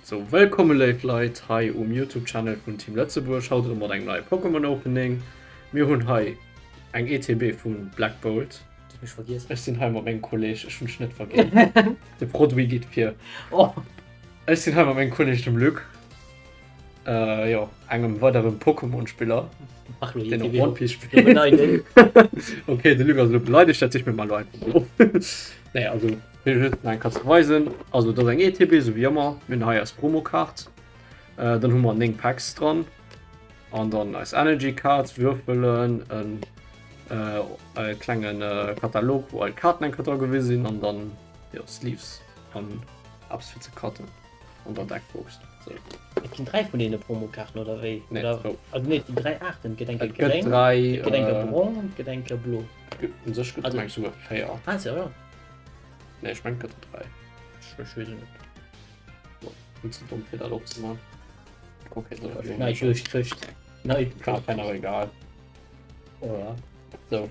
Sou, wëllkomme léif Leit hei um Youtube Channel vun Team Lëtzebuerg, haut erëm mat engem neie Pokémon Opening. Mir hunn hei eng ETB vu Black Bolt. Hues mech vergiess. Ech sinn hei mat mengem Kolleg, ech hunn dech net vergiess. De Produit geet vir. Oh. Ech sinn hei mat mengem Kolleg dem Luc, äh, jo, engem weideren Pokémon-Spiller, Ach, lo, deen och ETB. One Piece spillt. Beneiden. Okay, de Luc ass elo beleidegt, dat sich mir mal elo einfach mol op. Nee, also fir just nach eng Kéier ze weisen, also dat ass eng ETB, sou wéi ëmmer. Mir hunn hei eis Promokaart, äh, dann hu mer 9 Packs dran an dann eis Energy Cards, Würfelen, en äh, e klengen äh, Katalog, wou all d'Kaarten eng Kéier dra gewise sinn an dann jo Sleeves an eppes fir ze cutten an der Deckbox. So. Et ginn 3 vun deene Promokaarten oder wéi? Nee, Oder, zwou. also nee, et ginn 3 Aarten, et gëtt eng Et Kéier gëtt gréng, 3 et gëtt eng Kéier äh, brong, et gëtt eng Kéier blo. U sech gëtt et Also- meng souguer 4. Ah, sérieux? Nee, ech meng et gëtt der 3. Ech ech weess et net. Bon, bin ze domm fir dat opzemaachen. Okay, dat ass Nei duerchkricht. Nei. Klar, kein awer egal. Oh ja. So.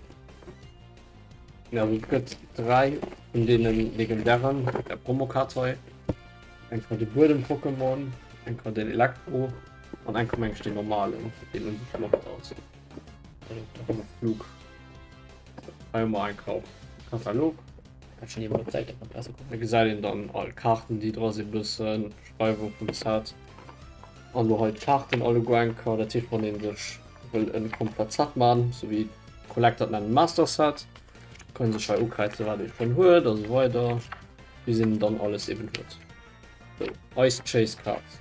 Ja, also et gëtt 3 vun deene legendären der Promokaart hei. Eng Kéier de Buedem-Pokémon, eng Kéier den Elektro an eng Kéier meng ech den normalen, deen un sech Loft ass. Flug. Hei hu mer eng Kéier Katalog. Kann schon iwwer op d'Säit op besser kommen. Da gesäit een dann all Kaarten déi dra sinn, bëssen d'Beschreiwung vum Set. An lo hei d'Kaarten alleguer eng Kéier. Dat heescht wann een sech wëll en komplett Set man, sou wéi d'Collector et nennen, Master Set, kann een sech hei ukräizen wat ee schonn huet a sou weider, bis een dann alles eben huet. Sou, eis Chase Cards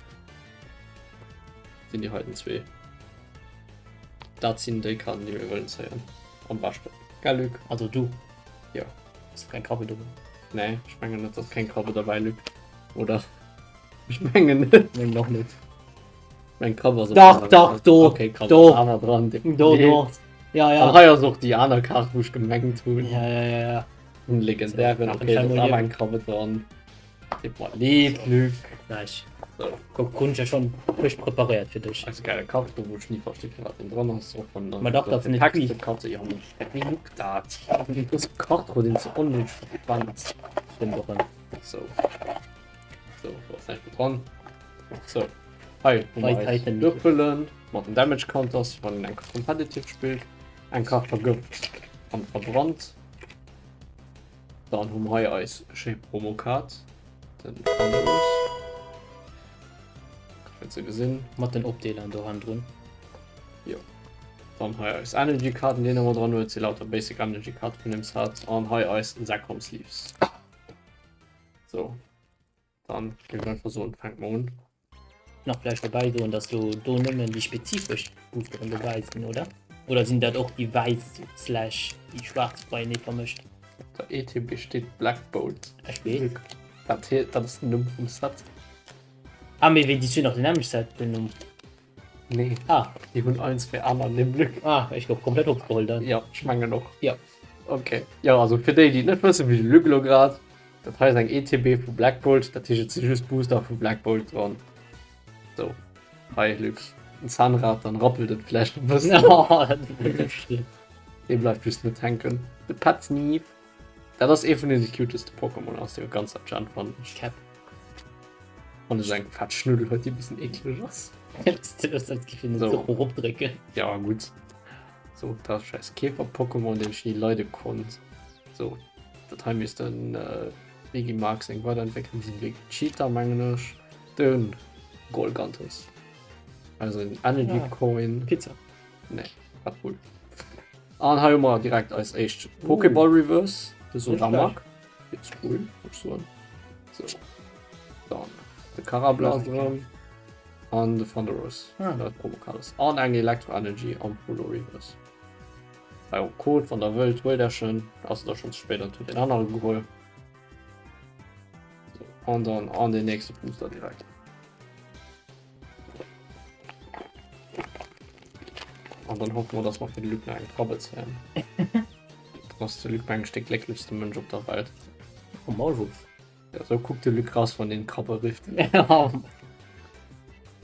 sinn déi heiten zwee. Dat sinn déi Kaarten déi mir wëllen zéien am beschten. Gell Luc? Also du. Jo. Ass keng Krabbe dobäi? Nee, ech mengen net, ass keng Krabbe dabei, Luc. Oder? Ech mengen net. Meng och net. Meng Krabbe ass op Dach, aner dach, Kaart. do, Okay, Krabbe do. ass awer dran. Do, do. Ja, ja. An hei ass och déi aner Kaart, wou ech gemengt hunn. Ja, ja, ja, ja. Den legendären, So, okay, nach do ein ass awer eng Krabbe dran. Deet mer leed, Luc. Nice. So. Kuck, hunn ech ja schon frisch preparéiert fir dech. Eis geile Kart, do wou ech ni versti fir wat den dran ass, och wann Ma dach, dat ass net Text qui. Karte, ja, mee wéi juckt dat? Dës Kart huet een ze onnéideg verbrannt. Stëmmt och ëm. So. So, do ass näischt méi dran. So. Hei hu mer Hei eis Titan. Würfelen mat den Damage Counters, wann een eng Competitive spillt. Eng Kart vergëft an verbrannt. Dann hu mer hei eis schéi Promokaart, den Thunderous. Fir ze gesinn. Mat den Opdeelern do hannendrun. Jo. Dann hei eis Energy Kaarten, déi een ëmmer dran huet, si lauter Basic Energy Kaarte vun dem Set. An hei eis Zekrom Sleeves. So. Dann géif ech einfach soen, fänke mer un. Nach vläicht dobäi soen, dass do do nëmmen déi spezifesch Boosteren dobäi sinn, oder? Oder sinn dat och déi wäiss slash déi schwaarz beienee vermëscht? Op der ETB steet Black Bolt. Ech weess. Dat hie, dat ass den Numm vum Set. Ah, mee wéi, déi hunn och den nämmlecht Set den Numm? Nee. Ah. Déi hunn allen zwee aner Nimm, Luc. Ah, ech gouf komplett opgeholl dann. Jo, ech mengen och. Jo. Okay. Jo, also fir déi, déi et net wëssen, wéi de Luc elo grad, dat hei ass eng ETB vu Black Bolt, dat heescht et si just Booster vu Black Bolt dran. Sou, hei Luc, en Zahnrad, dann rappelt et vläicht e bëssen. Oh, dat ass schlëmm. Dee bleift just net hänken. De Petznief, dat ass ee vun deene cuteste Pokémon aus der ganzer Gen, fannen ech. Käpp. Wann e sou eng fett Schnuddel huet, déi e bëssen eekleg ass. Dat ass, als géif een den So. Zoch eropdrécken. Ja, gutt. So, dat ass scheiß Käfer-Pokémon, deen ech ni leide konnt. So, dat hei misst den äh, Vegemax seng Weiderentwécklung sinn, Vegeta mengen ech. Den Golgantus. Also en Energy Ah. Coin. Pizza. Nee, Red Bull. An hei hu mer direkt eis éischt Pokéball Reverse, de Sodamak. Ist cool, muss ich soen. So. Dann de Karablas dran. An de Thunderous. Ah. Dat Provocalis. An eng Electro Energy am Polo Reverse. Hei och Code, wann der wëllt, huelt Iech en. Ass der schon ze spéit, dann huet een anere geholl. So, an dann an den nächste Booster direkt. An dann hoffen wir, dass wir fir de Luc nach eng Krabbe zéien. Dann ass de Luc mengen ech de glécklechste Mënsch op der Welt. Oh, Maulwurf. Ja, sou kuckt de Luc raus, wann deen Krabbe rifft.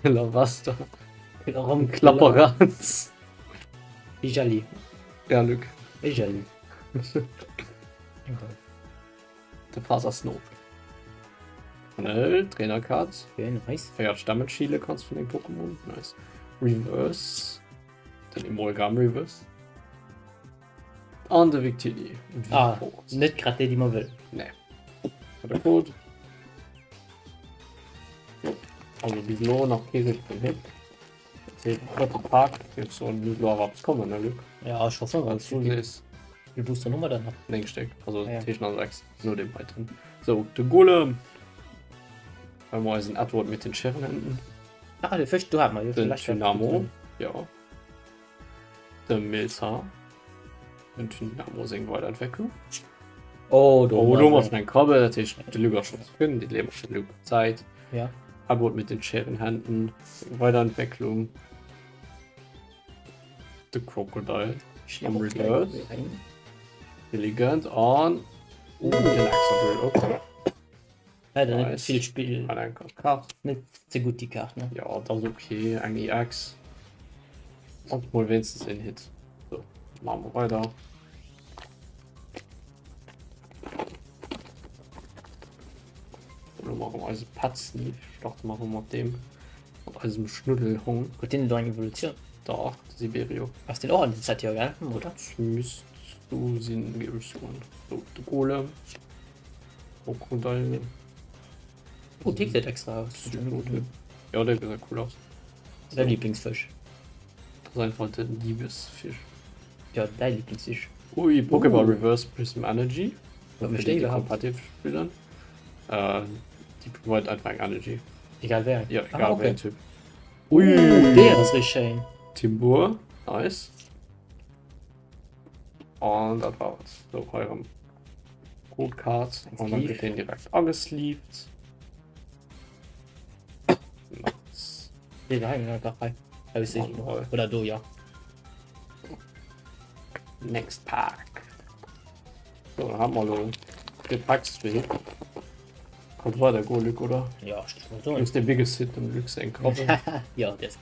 Lavasta. Klapperanz. Wéi Jelli. Ja, Luc. Wéi Jelli. De Fass ass no. Panel, Trainerkaart. Okay, nice. 40 Damage heale kanns vun dengem Pokémon. Nice. Reverse. Den Emolga am Reverse. An de Victini. Ah, net grad déi, déi mer wëllen. Nee. Hat de Code. Also bis elo nach kee richtegen Hit. Dat drëtte Pak géif soen, muss elo awer eppes kommen, ne Luc? Ja, ech hoffen. Wann s du sees. Wéi vill Boosteren hu mer dann nach? 9 Stéck, also Ah, ja. dat heescht nach 6 no deem heiten. So, de Golem. Well mer eisen Edward mit den Scherenhänden. Ah, de Fësch, do hat mer jo Den schlecht Dynamo. Ja. De Milza. Den Dynamo seng Weiderentwécklung. Oh, do Oh, do mer schon eng Krabbe, dat heescht, de Luc ass schon zefridden, déi leeë mer fir de Luc op d'Säit. Ja. Edward mit den Scherenhänden, seng Weiderentwécklung. De Crocodile. Am Reverse. Elegant an. Uh, den Exadrill, okay. Leider net Nice. vill Spill. An eng Kart. Net ze gutt déi Kaart, ne? Ja, dat ass okay. Eng EX. Und mol wéinstens een Hit. So, machen wir weiter. Lo machen wir eise Pet-Sleeve. Starten wir mat dem. Mat eisem Schnuddelhong. Huet deen do eng Evolutioun? Da, de Siberio. Ass deen och an dem Set, jo, gell? Oder? Dat misst do sinn, géif ech soen. So, de Golem. Krokodil. Oh, dee gesäit extra aus. Ja, dee gesäit cool aus. Däi Lieblingsfësch. Dat ass einfach den Liebesfisch. Ja, däi Lieblingsfisch. Ui, Pokéball Reverse Prism Energy. Wat mécht déi iwwerhaapt? Competitive spillen. Äh, déi provide einfach eng Energy. Egal wer. Ja, egal ah, okay. wéi en Typ. Ui, dee ass richtig schéin. Timburr, nice. An dat war et. So, hei erëm Code Card. An dann gëtt deen direkt agesleeved. Nice. Nee, da hängen einfach hei. Oder do, ja. Next Pack. So, dann haben wir lo de Packs zwee. Kommt weiter go Luc, oder? Ja, ich mal so. Ist der biggest Hit dem Luc seng Krabbe. ja, das.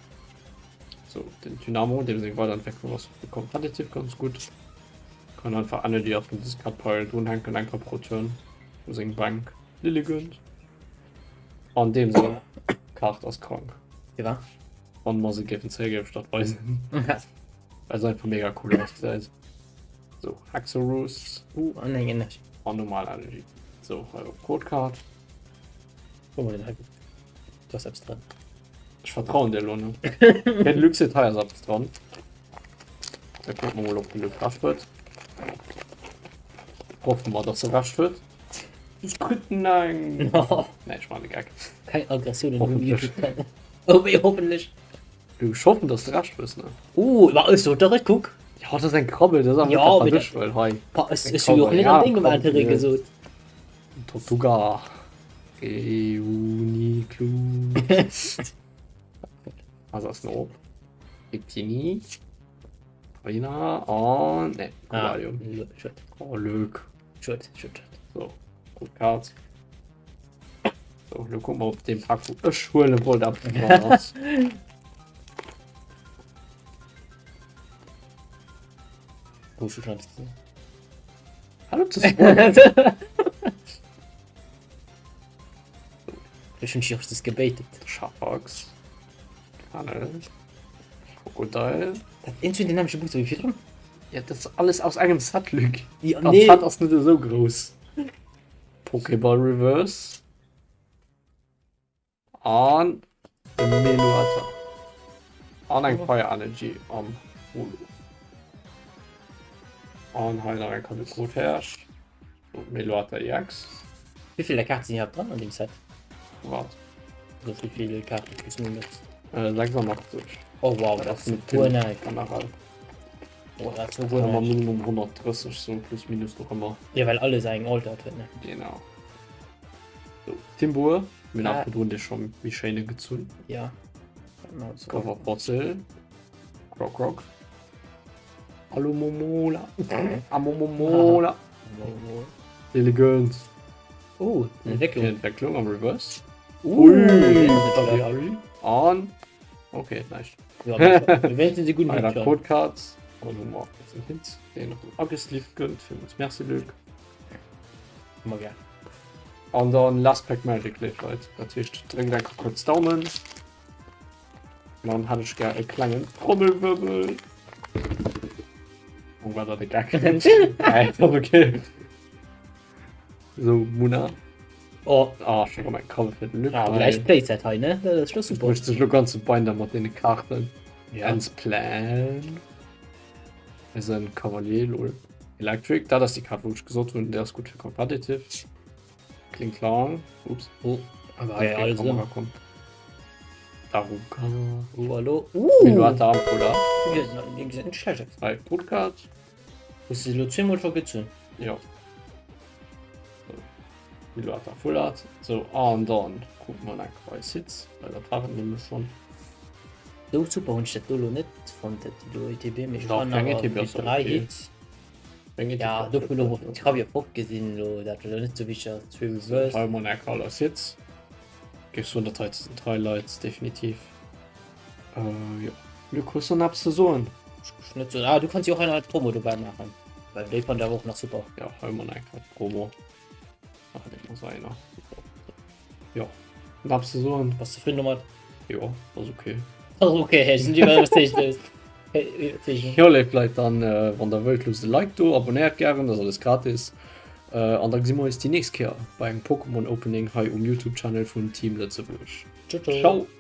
So, den Dynamo, dem seng Weiterentwécklung ass competitive ganz gutt. Kann einfach Energy auf den Discard Pile drunhänken, eng Kéier pro Turn. U seng Bank. Lilligant. An deem seng Kaart ass krank. Ja. Wann mer se géifen zéie géif ech dat weisen. Well se einfach mega cool ausgesäit. So, Haxorus. Uh, an eng Energie. An normal Energy. So, hei op Code Card. Wo mer den hei? Do ass eppes dran. Ech vertrauen dir elo net. Fir de Luc seet, hei ass eppes dran. Da kucke mer mol, ob de Luc Recht huet. Hoffe mer, dass e Recht huet. Ech kruten eng. Nee, ech maachen de Geck. Keng Aggressionen um Hoffentlech. YouTube-Channel. Oh wéi, hoffentlech. Du, ech hoffen, dass de Recht hues, ne? Uh, ma ech sot der et, kuck. Ja, dat ass eng Krabbel, dat ass awer Ja, net dat, mee wat ech wëll hei. Pa, ech, Eng ech hu jo och Krabbel, net ja, an dengem Krabbel, Interêt ja. gesot. Tortuga. Reuniclus. Also ass no op. Victini. Karina an nee, Ah, Cobalium. schued, Oh, Luc. schued, schued, schued. So, gut Kart. So, lo gucken wir op dem Pack, wo ech huele wollt, ab dran ass. Wo du schon eppes gesinn? Hallo zu spoilern. Ech hunn dech richtig gebaitet. Schafax. Panel. Krokodil. Dat eent den nämleche Booster wéi virdrun? Ja, das ist alles aus engem Set, Luc. Ja, Das nee. Set ass net esou grouss. Pokéball Reverse. An de Meloetta. An eng Fire Energy am Holo. An hei nach eng Karte Cottage. So, Meloetta EX. Wéi vill Kaarte sinn iwwerhaapt dran an deem Set? Wat? Also wéi vill Kaarte plus minus? Äh, 86. Oh wow, dat ass guer näischt. Generell. Oh, dat ass guer Ëmmer näischt. Minimum 130, so plus minus doch ëmmer. Ja, well alles eng Altered huet, ne? Genau. So, Timburr. Mir Ah. hunn virdrun dee scho méi schéine gezunn. Ja. Cover Fossil. Croc Croc. Alomomola. Amomomola. Elegant. Oh, Entwécklung. Entwécklung am Reverse. Uh, Ui, An. Okay, näischt. Ja, wéinstens e gudden Hei Hit nach schon. Code Cards. An hu mer en Hit, deen nach agesleeved gëtt. Villmools Merci, Luc. Ëmmer gär. An dann Last Pack Magic, léif Leit. Dat heescht, dréckt enker kuerz Daumen. Dann hätt ech gär e klengen Trommelwirbel. Oh, war dat e Gag? Nein, ass okay. So, Muna. Oh. Ah, schon erëm eng Cover fir den Luc. Ah, gleich Playset hei, ne? Dat ass schon super. Mécht sech lo ganze Binder mat deene Kaarten. Ja. Ends Plan. Eisen Cavalier, lol. Electric, dat ass déi Kaart, wou ech gesot hunn, déi ass gutt fir Competitive. Klingt lang. Ups. Oh, aber hei alles drin. Kommt. Daruka. Oh, hallo. Uh! Miluata Ampola. Die sieht nicht schlecht aus. Hei, Podcast. Hues du lo zweemol scho gezunn? Jo. Miluata Full Art. So, an dann kucke mer nach eis Hits, well dat waren nämlech schonn. Sou super hunn ech dat do lo net fonnt, dat do ETB, mee ech Dach, fannen keng awer ETB déi ass 3 okay. Hits. Eng ETB Ja, ass dovun okay. och d'Javier fort gesinn elo, dat elo net sou wichteg ass, zwee Reverse. Hei mol eng all eis Hits. Géif soen, dat hei sinn d'Highlights, definitiv. Äh, jo. Luc, hues du nach eppes ze soen? Ech net so. Ah, du kanns jo och eng Promo dobäi maachen, well déi fand ech awer och nach super. Ja, hei mol eng Promo. Ah, dat muss einer. Jo. Nach eppes ze soen? Bass zefridden domat? Jo, ass okay. Ass okay, ech sinn iwwerzeegt. Jo, léif Leit, dann, äh, wann der wëllt, loosst e Like do, abonnéiert gären, dat ass alles gratis. Äh, an da gesi mer eis déi nächst Kéier bei engem Pokémon Opening hei um YouTube Channel vun Team Lëtzebuerg. Ciao, ciao. Ciao.